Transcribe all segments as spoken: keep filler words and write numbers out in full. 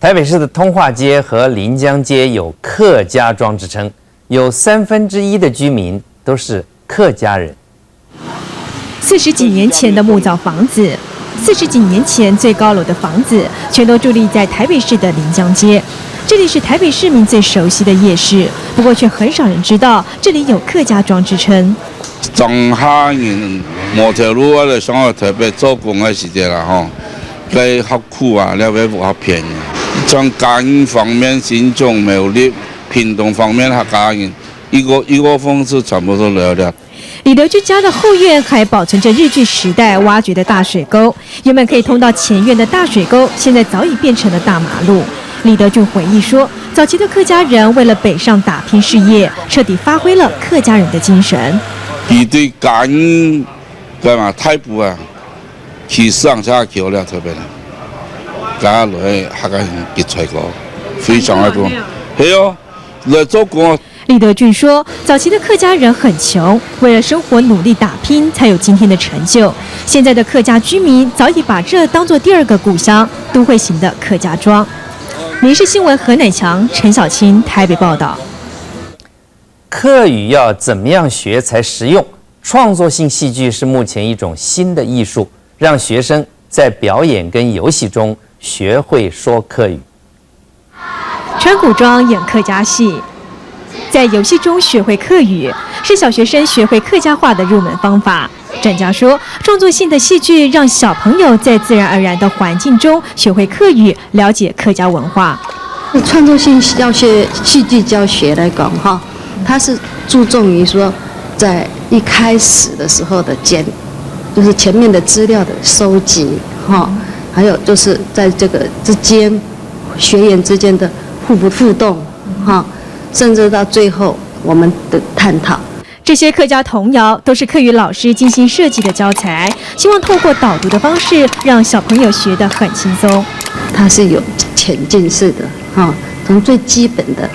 台北市的通化街和临江街有客家庄之称，有三分之一的居民都是客家人。四十几年前的木造房子，四十几年前最高楼的房子，全都矗立在台北市的临江街。这里是台北市民最熟悉的夜市，不过却很少人知道这里有客家庄之称。庄下人無頭路，我來上海台北做工个時節啦吼，該較苦啊，了該較便宜。像嘉義方面、新竹、苗栗、屏東方面客家人，一個一個方式全部都來了。李德俊家的後院还保存着日据时代挖掘的大水沟，原本可以通到前院的大水沟，现在早已变成了大马路。李德俊回忆说，早期的客家人为了北上打拼事业，彻底发挥了客家人的精神。佢對嘉義，該嘛大埔啊，去市場下橋了特別啦，該來客家人結菜个，非常个多。係哦，來做工。李德俊说，早期的客家人很穷，为了生活努力打拼，才有今天的成就。现在的客家居民早已把这当作第二个故乡，都会型的客家庄。民视新闻何乃强、陈小青台北报道。客语要怎么样学才实用？创作性戏剧是目前一种新的艺术，让学生在表演跟游戏中学会说客语。穿古装演客家戏，在游戏中学会客语，是小学生学会客家话的入门方法。专家说，创作性的戏剧让小朋友在自然而然的环境中学会客语，了解客家文化。创作性教学、戏剧教学来讲哈，它是注重于说，在一开始的时候的前，就是前面的资料的收集哈，还有就是在这个之间，学员之间的互不互动哈，甚至到最后我们的探讨。这些客家童谣都是客语老师精心设计的教材，希望透过导读的方式，让小朋友学得很轻松。它是有前进式的哈，从最基本的，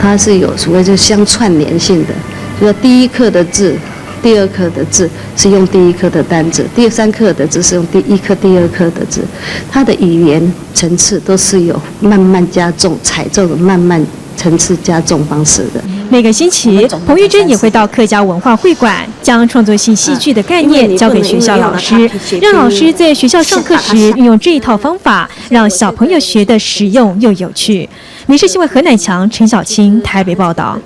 它是有所谓就相串联性的，就说第一课的字，第二课的字是用第一课的单字，第三课的字是用第一课、第二课的字，它的语言层次都是有慢慢加重、踩重的慢慢层次加重方式的。每个星期，彭玉珍也会到客家文化会馆，将创作性戏剧的概念交给学校老师，让老师在学校上课时运用这一套方法，让小朋友学得实用又有趣。民视新闻何乃强、陈小青台北报道。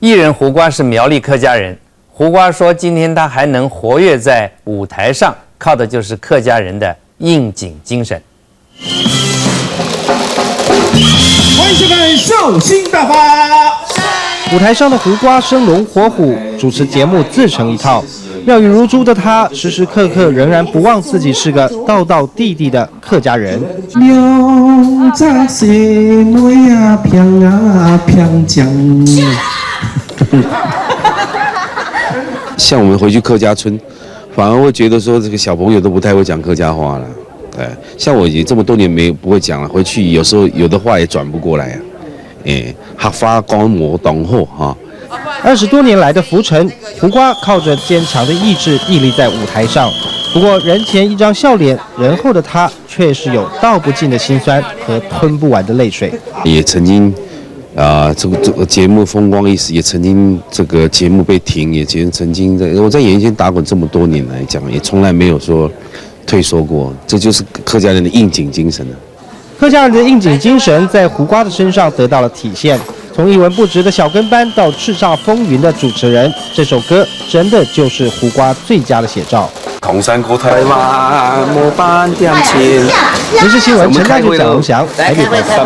艺人胡瓜是苗栗客家人，胡瓜说，今天他还能活跃在舞台上，靠的就是客家人的硬颈精神。欢迎收看《寿星大发》。舞台上的胡瓜生龙活虎，主持节目自成一套。妙语如珠的他，时时刻刻仍然不忘自己是个道道地地的客家人。两只細妹啊，平啊平讲。像我们回去客家村，反而会觉得说这个小朋友都不太会讲客家话了。哎，像我已经这么多年没不会讲了，回去有时候有的话也转不过来啊。哎，客话讲无当好哈。二十多年来的浮沉，胡瓜靠着坚强的意志屹立在舞台上。不过人前一张笑脸，人后的他却是有道不尽的辛酸和吞不完的泪水。也曾经，啊、这个这个节目风光一时，也曾经这个节目被停，也曾曾经在我在演艺圈打滚这么多年来讲，也从来没有说退缩过。这就是客家人的硬颈精神啊。客家人的硬颈精神在胡瓜的身上得到了体现。从一文不值的小跟班到叱咤风云的主持人，这首歌真的就是胡瓜最佳的写照。唐山过台湾，没半点钱。民视新闻陈泰俊、蒋龙祥台北报道。